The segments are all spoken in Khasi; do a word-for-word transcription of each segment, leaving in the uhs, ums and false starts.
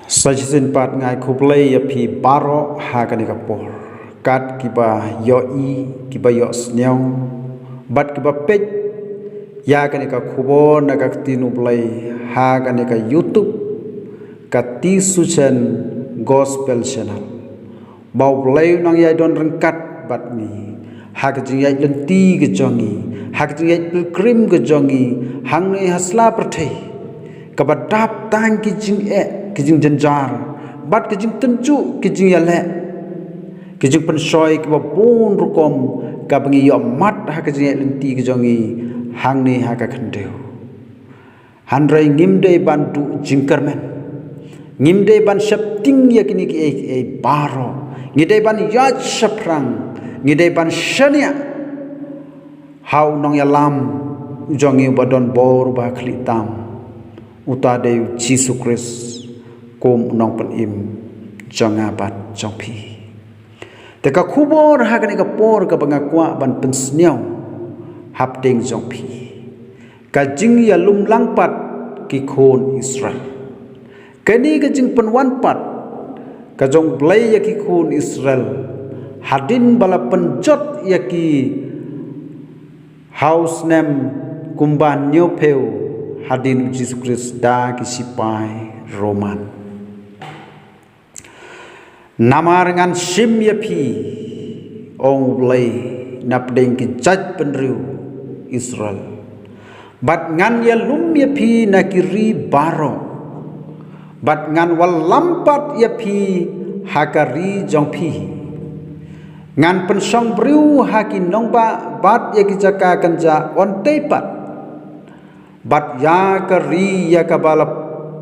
Sa shisien pat nga ai khublei ïa phi baroh ha kane ka por. Kat kiba ïohi, kiba ïohsngew, bad kiba peit ïa kane ka khubor na ka ktien U Blei ha kane ka YouTube, ka T Suchen Gospel Channel. Ba U Blei u nang ïai don ryngkat bad ngi ha ka jingïaid lynti ka jong ngi, ha ka jingïaid pilgrim ka jong ngi, hangne ha sla pyrthei kaba dap tang ki jingeh, ki jingjynjar, bad ki jingtynjuh, ki jingïaleh, ki jingpynshoi kiba bun rukom kaba ngi ïohmat ha ka jingïaid lynti ka jong ngi hangne ha ka khyndew. Hynrei ngim dei ban duh jingkyrmen. Ngim dei ban sheptieng ïa kine kiei kiei baroh. Ngi dei ban ïaid shaphrang. Ngi dei ban shaniah ha u nongïalam u jong ngi uba don bor uba khlieh tam. Uta dei u Jisu Khrist kum u nongpynim jong nga bad jong phi. Te ka khubor ha kane ka por kaba nga kwah ban pynsngew hapdeng jong phi, ka jingïalumlang pat ki khun Israel. Kane ka jingpynwan pat ka jong U Blei ïa ki khun Israel hadien ba la pynjot ïa ki ha u snem kumba hynñiewphew hadien u Jisu Khrist da ki sipai Roman. Namar ngan shim ïa phi, ong U Blei, napdeng ki jaitbynriew Israel. Bad ngan ïalum ïa phi na ki ri baroh. Bad ngan wallam pat ïa phi ha ka ri jong phi. Ngan pynshong briew ha ki nongbah bad ïa ki jaka kynjah, yn tei pat. Bad ïa ka ri ïa kaba la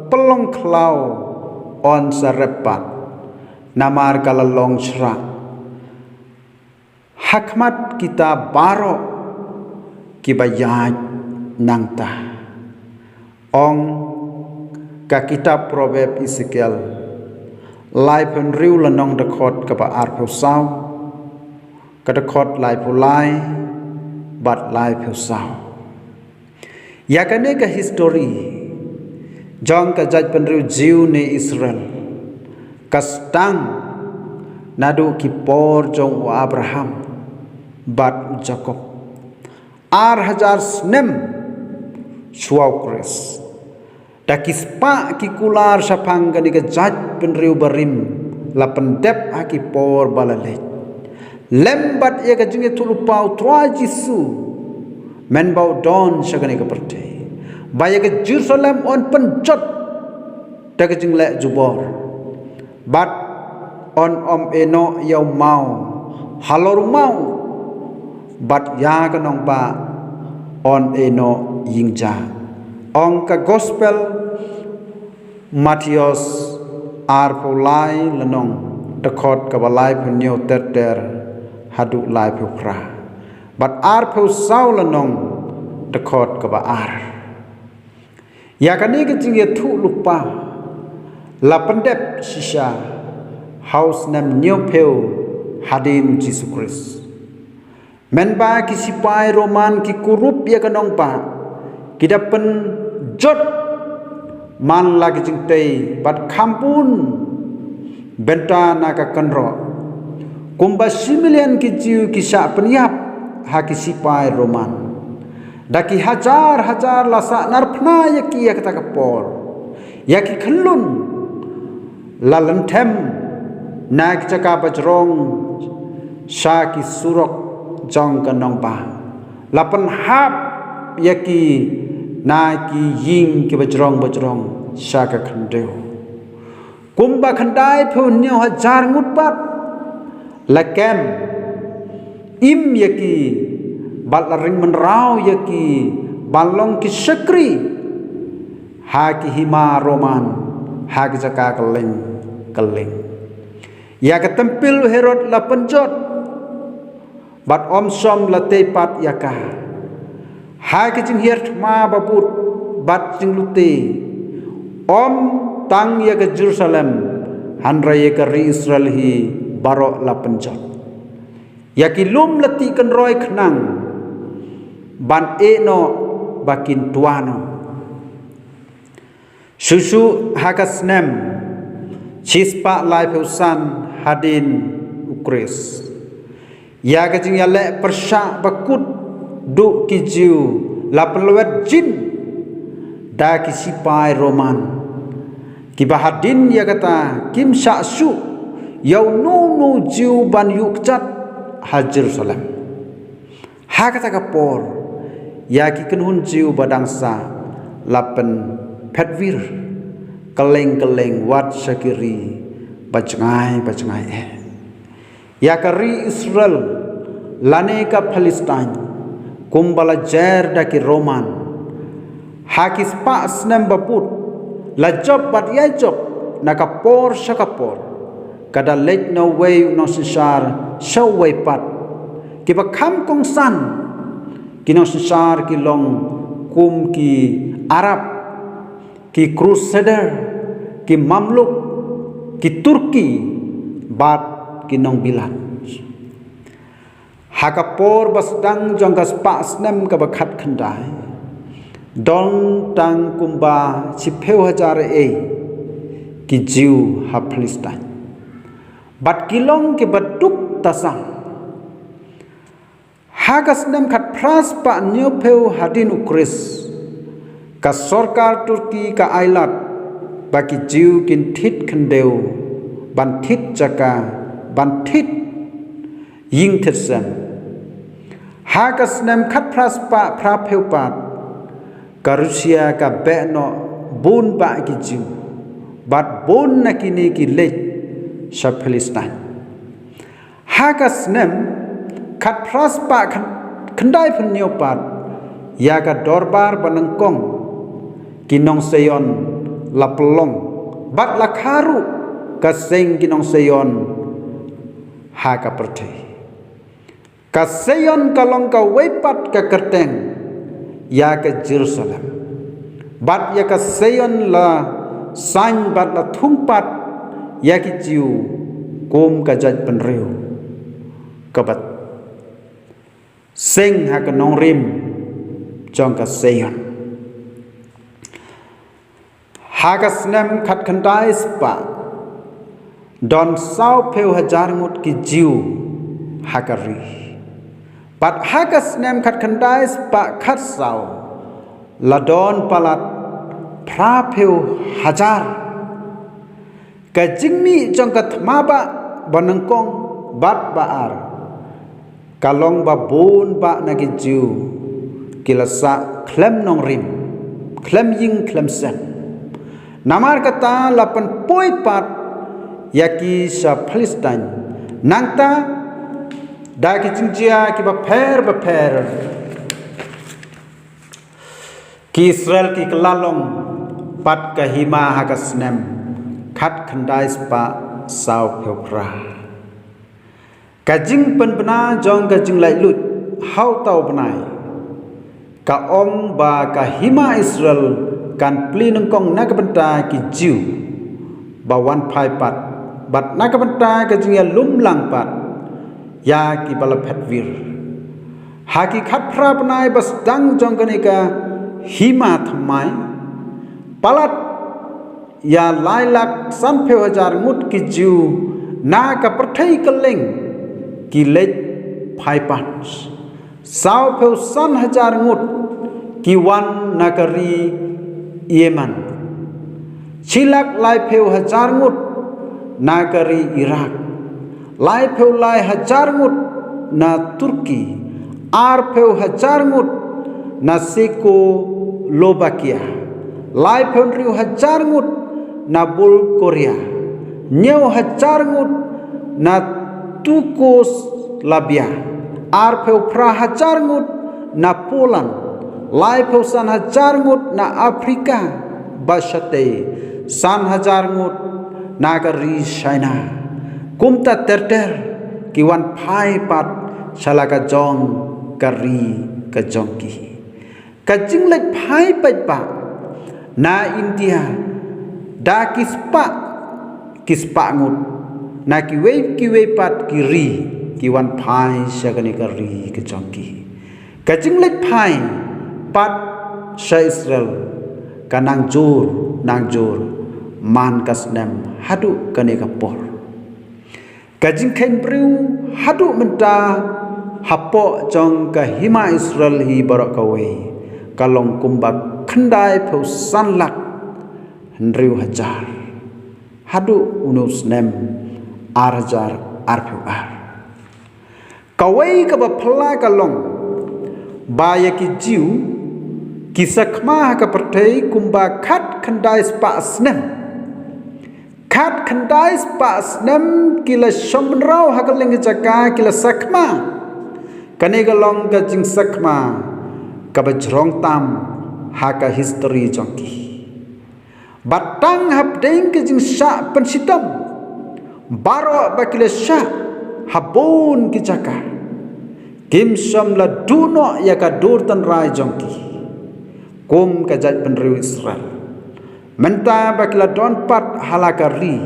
pynlong khlaw, yn sa rep pat, namar ka la long shrah ha khmat kita baroh kiba ïaid nangta. Ong ka kitab Proverb Ezekiel laiphew hynriew lynnong, dkhot kaba arphew saw, ka dkhot laiphew lai bad laiphew saw. Ïa kane ka histori jong ka jaitbynriew Jiw ne Israel ka sdang naduh ki por jong u Abraham bad u Jakob, ar hajar snem shuwa u Khrist. Da ki spah ki kular shaphang kane ka jaitbynriew barim la pyndep ha ki por ba la leit. Lem bad ïa ka jingïathuhlypa u Trai Jisu, mynba u don sha kane ka pyrthei, ba ïa ka Jerusalem yn pynjot da ka jingleh jubor. Bad yn ym ïehnoh ïa u maw halor u maw, bad ïa ka nongbah yn ïehnoh ïing ja. Ong ka gospel Mathaios arphew lai lynnong, dkhot kaba laiphew hynñiew ter ter haduh laiphew phra, bad arphew saw lynnong, dkhot kaba ar. Ïa kane ka jingïathuhlypa la pyndep shisha ha u snem hynñiewphew hadien Jisu Khrist. Mynba ki sipai Roman ki kurup ïa ka nongbah, ki da pynjot man la ki jingtei bad kham bun bynta na ka kynroh. Kumba shi million ki Jiw ki shah pynïap ha ki sipai Roman. Da ki hajar hajar la sah narphna ïa ki ïa kata ka por. Ïa ki khyllun la lynthem na ki jaka ba jrong sha ki surok jong ka nongbah. La pynhap ïa ki na ki ïing kiba jrong ba jrong sha ka khyndew. Kumba khyndaiphew hynñiew hajar ngut pat la kem im ïa ki, bad la ring mynraw ïa ki ban long ki shakri ha ki hima Roman, ha ki jaka kylleng kylleng. Ïa ka templ u Herod la pynjot, bad ym shym la tei pat ïa ka. Ha ki jinghiar thma babud bad jinglute, ym tang ïa ka Jerusalem, hynrei ïa ka ri Israel hi baroh la pynjot. Ïa ki lum la tih kynroi khnang ban ïehnoh ba kin tuan noh. Shuh shuh ha ka snem Shispah laiphew san hadien u Khrist, ïa ka jingïaleh pyrshah bakut duh ki Jiw la pynlwet jin da ki sipai Roman, kiba hadien ïa kata kim shah shuh ïa uno uno u Jiw ban ïuh kjat ha Jerusalem. Ha kata ka por, ïa ki kynhun Jiw ba dang sah la pynphet wir kylleng kylleng wat sha ki ri ba jngai ba jngai eh. Ïa ka ri Israel lane ka Palestine, kumba la jer da ki Roman, ha ki spah snem ba bud, la jop bad ïai jop na ka por sha ka por, ka da leit na uwei u nongsynshar sha uwei pat. Kiba kham kongsan ki nongsynshar ki long kum ki Arab, ki Crusader, ki Mamluk, ki Turki, bad ki nongbilat. Ha ka por ba sdang jong ka spah snem kaba khatkhyndai, don tang kumba shiphew hajar ei ki Jiw ha Palestine, bad ki long kiba duk tasang. Ha ka snem khatphra spah hynñiewphew hadien u Khrist, ka sorkar Turki ka ailad ba ki Jiw kin thied khyndew, ban thied jaka, ban thied ïing thied sem. Ha ka snem khatphra spah phraphew pat, ka Russia ka beh noh bun bah ki Jiw, bad bun na kine ki leit sha Palestine. Ha ka snem khatphra spah khyndai phew hynñiew pat, ïa ka dorbar ba nyngkong ki nongseïon la pynlong, bad la kha ruh ka seng ki nongseïon ha ka pyrthei. Ka Seion ka long kawei pat ka kyrteng ïa ka Jerusalem, bad ïa ka Seion la saiñ bad la thung pat ïa ki Jiw kum ka jaitbynriew kaba seng ha ka nongrim jong ka Seion. Ha ka snem khatkhyndai spah, don sawphew hajar ngut ki Jiw ha ka ri. Bad ha ka snem khatkhyndai spah khatsaw, la don palat phraphew hajar. Ka jingmih jong ka thma bah ba nyngkong bad ba ar ka long ba bun bah na ki Jiw ki la sah khlem nongrim, khlem ïing khlem sem. Namar kata la pynpoi pat ïa ki sha Palestine. Nangta da ki jingjia kiba pher bapher, ki Israel ki kylla long pat ka hima ha ka snem khatkhyndai spah sawphew phra. Ka jingpynbna jong ka jinglaitluid ha uta u bnai ka ong ba ka hima Israel kan plie nyngkong na ka bynta ki Jiw ba wan phai pat, bad na ka bynta ka jingïalum lang pat ïa kiba la phet wir. Ha ki khatphra bnai ba sdang jong kane ka hima thymmai, palat ïa lai lak sanphew hajar ngut ki Jiw na ka pyrthei kylleng ki leit phai pat. Sawphew san hajar ngut ki wan na ka ri Yemen. Shi lak laiphew hajar ngut na ka ri Iraq. Laiphew lai hajar ngut na Turki. Arphew hajar ngut na Czechoslovakia. Laiphew hynriew hajar ngut na Bulgaria. Hynñiew hajar ngut na Yugoslavia. Arphew phra hajar ngut na Poland. Laiphew san hajar ngut na Afrika bashatei. San hajar ngut na ka ri China. Kumta ter ter ki wan phai pat sha la ka jong ka ri ka jong ki. Ka jingleit phai paidbah na India da ki spah ki spah ngut, na kiwei kiwei pat ki ri ki wan phai sha kane ka ri ka jong ki. Ka jingleit phai pat sha Israel ka nang jur nang jur man ka snem haduh kane ka por. Ka jingkheiñ briew haduh mynta hapoh jong ka hima Israel hi baroh kawei ka long kumba khyndai phew san lak hynriew hajar haduh une u snem ar hajar arphew ar. Kawei kaba phylla ka long ba ïa ki Jiw ki sakma ha ka pyrthei kumba khat khyndai spah snem. Khat khyndai spah snem ki la shong bynriew ha ka liang ka jaka, ki la sakma. Kane ka long ka jingsakma kaba jrong tam ha ka history jong ki. Bad tang hapdeng ka jingshah pynshitom baroh ba ki la shah ha bun ki jaka, kim shym la duh noh ïa ka dur tynrai jong ki kum ka jaitbynriew Israel. Mynta ba ki la don pat ha la ka ri,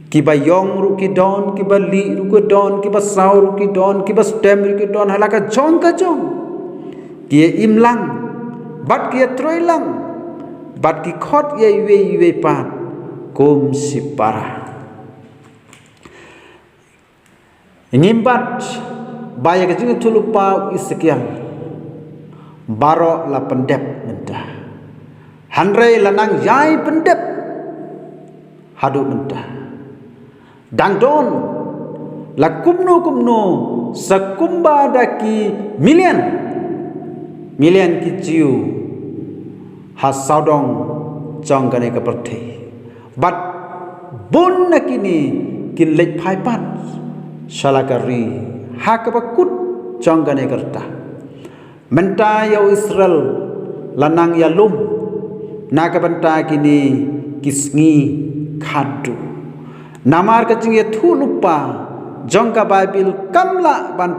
kiba ïong ruh ki don, kiba lieh ruh ki don, kiba saw ruh ki don, kiba stem ruh ki don, ha la ka jong ka jong ki ïa im lang bad ki ïa trei lang bad ki khot ïa iwei iwei pat kum shipara. Ngim bat ba ïa ka jingïathuhlypa u Esekiel baroh la pyndep mynta. Hynrei la nang ïai pyndep haduh mynta. Dang don la kumno kumno sa kumba da ki million, million ki Jiw ha sawdong jong kane ka pyrthei. Bad bun na kine kin leit phai pat sha la ka ri ha kaba kut jong kane ka rta. Mynta ïa u Israel la nang ïalum na ka bynta kine ki sngi khadduh. Namar ka jingïathuhlypa jong ka Baibl kam lah ban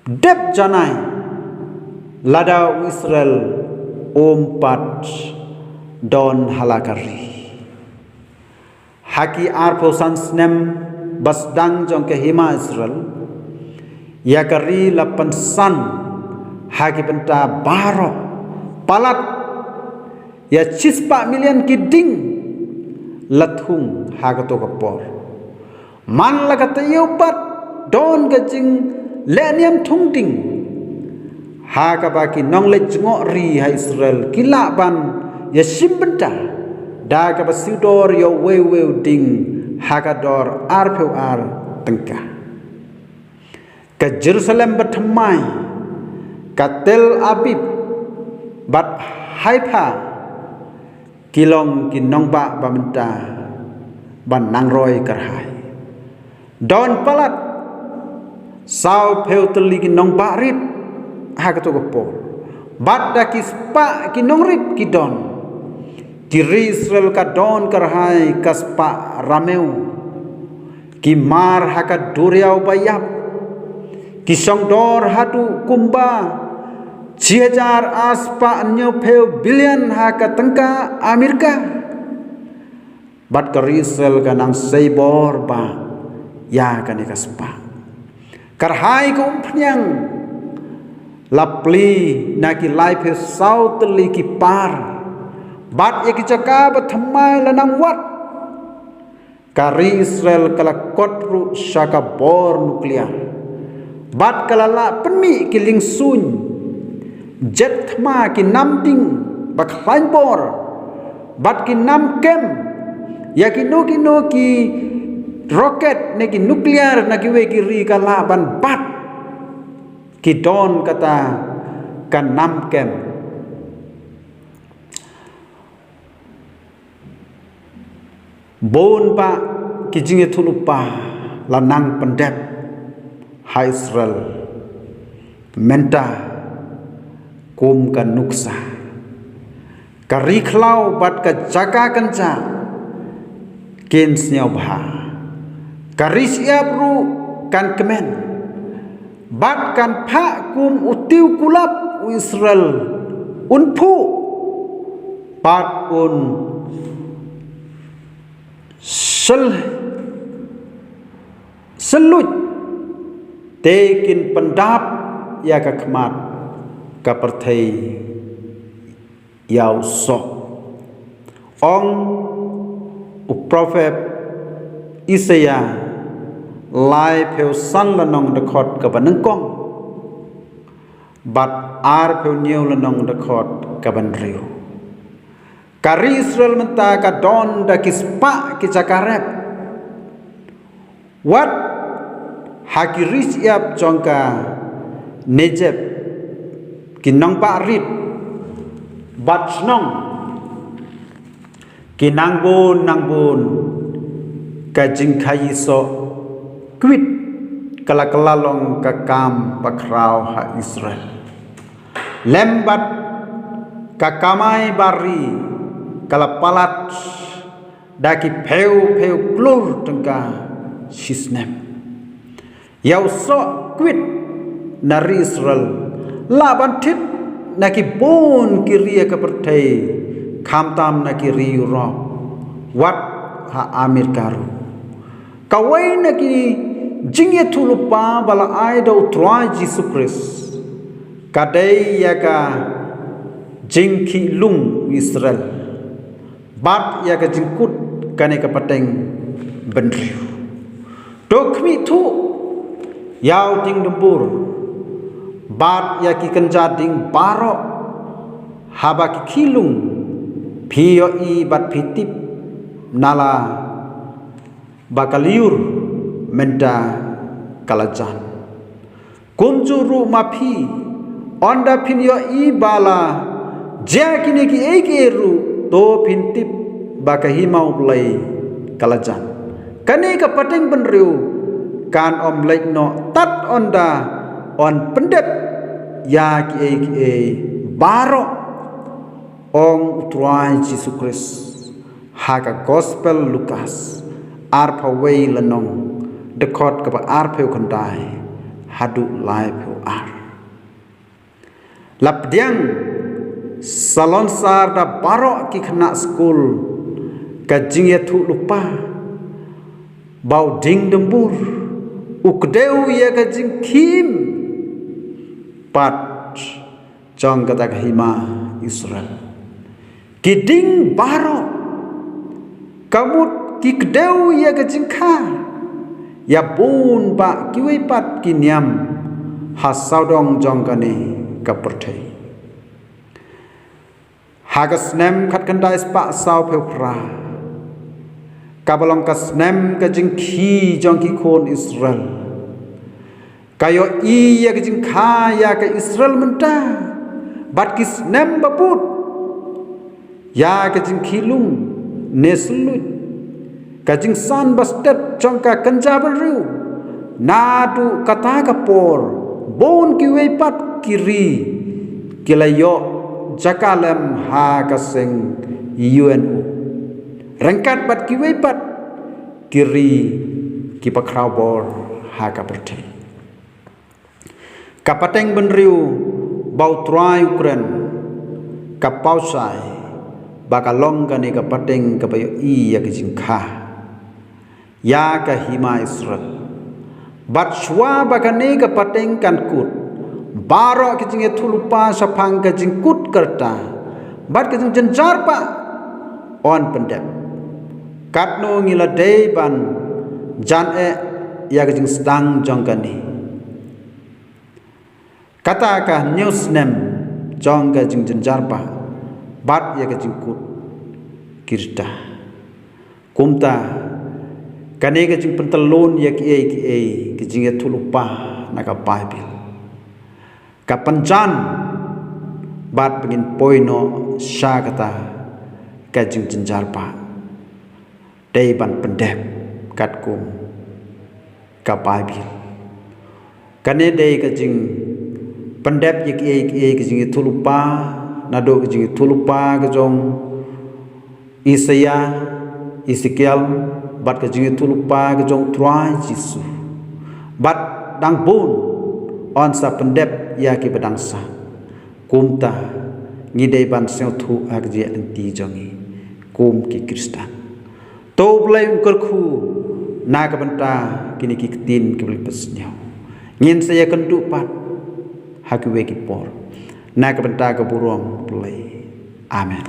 dep janai lada u Israel um pat don ha la ka ri. Ha ki arphew san snem ba sdang jong ka hima Israel, ïa ka ri la pynsan ha ki bynta baroh. Palat ïa shispah million ki dieng la thung ha kato ka por. Man la ka taïew pat don ka jingleh niam thung dieng. Ha kaba ki nongleit jngoh ri ha Israel ki lah ban ïashim bynta da kaba siew dor ïa uwei uwei u dieng ha ka dor arphew ar tyngka. Ka Jerusalem bathymmai, ka Tel Aviv bad Haifa ki long ki nongbah ba mynta ba nang roi kyrhai. Don palat saw phew tylli ki nongbah rit ha kato ka por. Bad da ki spah ki nongrit ki don. Ki ri Israel ka don kyrhai ka spah ramew. Ki mar ha ka duriaw ba ïap. Ki shong dor haduh kumba shi hajar ar spah hynñiew phew billion ha ka tyngka Amerika. Bad ka ri Israel ka nang sei bor ba ïa kane ka spah. Kyrhai ka umphniang la plie na ki laiphew saw tylli ki par. Bad ïa ki jaka bathymmai la nang wad. Ka ri Israel ka la kot ruh sha ka bor nukliar. Bad ka la lah pynmih ki liengsuiñ jet thma, ki nam dieng ba khlaiñ bor. Bad ki nam kem ïa kino kino ki roket ne ki nukliar na kiwei ki ri ka lah ban bat. Ki don kata ka nam kem. Bun ba ki jingïathuhlypa la nang pyndep ha Israel mynta kum ka nuksa. Ka ri khlaw bad ka jaka kynjah kin sngewbha. Ka ri shyiap ruh kan kmen bad kan phah kum u tiew kulap u Israel un phuh bad un sel seluj te kin pyndap ïa ka khmat ka pyrthei ïa u soh. Ong u prophet Isaiah laiphew san lynnong dkhot kaba nyngkong bad arphew hynñiew lynnong dkhot kaba hynriew. Ka ri Israel mynta ka don da ki spah ki jaka rep. Wat ha ki ri shyiap jong ka Negeb, ki nongbah rit bad shnong, ki nang bun nang bun ka jingkhaii soh kwit ka la kylla long ka kam bakhraw ha Israel. Lem bad ka kamai ba ri ka la palat da ki phew phew klur tyngka shisnem. Ïa u soh kwit na ri Israel lah ban thied na ki bun ki ri ha ka pyrthei, khamtam na ki ri Europe, wat ha Amerika ruh. Kawei na ki jingïathuhlypa ba la ai da u Trai Jisu Khrist ka dei ïa ka jingkhih lung Israel bad ïa ka jingkut kane ka pateng bynriew. To khmih thuh ïa u dieng dumbur bad ïa ki kynja dieng baroh, haba ki khih lung phi ïohi bad phi tip na la ba ka lyiur mynta ka la jan. Kumjuh ruh ma phi, ynda phin ïohi ba la jia kine kiei kiei ruh, to phin tip ba ka hima U Blei ka la jan. Kane ka pateng bynriew kan ym leit noh tad ynda yn pyndep ïa kiei kiei baroh, ong u Trai Jisu Khrist ha ka Gospel Lukas arphew wei lynnong, dkhot kaba arphew khyndai haduh laiphew ar. La pdiang salonsar da baroh ki khynnah skul ka jingïathuhlypa ba u dieng dumbur u kdew ïa ka jingkhim pat jong kata ka hima Israel. Ki dieng baroh ka mut ki kdew ïa ka jingkha ïa bun bah kiwei pat ki niam ha sawdong jong kane ka pyrthei. Ha ka snem khatkhyndai spah sawphew phra, kaba long ka snem ka jingkhih jong ki khun Israel, ka ïohi ïa ka jingkha ïa ka Israel mynta bad ki snem ba bud, ïa ka jingkhih lung ne sylluid, ka jingsan ba stet jong ka kynja bynriew. Naduh kata ka por, bun kiwei pat ki ri ki la ïoh jaka lem ha ka seng U N O ryngkat bad kiwei pat ki ri kiba khraw bor ha ka pyrthei. Ka pateng bynriew ba U Trai u kren, ka paw shai ba ka long kane ka pateng kaba ïohi ïa ka jingkha ïa ka hima Israel. Bad shuwa ba kane ka pateng kan kut, baroh ka jingïathuhlypa shaphang ka jingkut ka rta bad ka jingjynjar bah yn pyndep. Katno ngi la dei ban jan eh ïa ka jingsdang jong kane. Kata ka hynñiew snem jong ka jingjynjar bah bad ïa ka jingkut ki rta. Kumta kane ka jingpyntyllun ïa kiei kiei ka jingïathuhlypa na ka Baibl ka pynjan bad ba ngin poi noh sha kata ka jingjynjar bah. Dei ban pyndep katkum ka Baibl. Kane dei ka jingpyndep ïa kiei kiei ka jingïathuhlypa, naduh ka jingïathuhlypa ka jong Isaiah, Ezekiel, bad ka jingïathuhlypa ka jong Trai Jisu. Bad dang bun yn sa pyndep ïa kiba dang sah. Kumta ngi dei ban sngewthuh ha ka jingïaid lynti jong ngi kum ki Khristan. To U Blei un kyrkhu na ka bynta kine ki ktien kiba la pynsngew. Ngin sa ïakynduh pat ha kiwei ki por. Na ka bynta ka burom U Blei. Amen.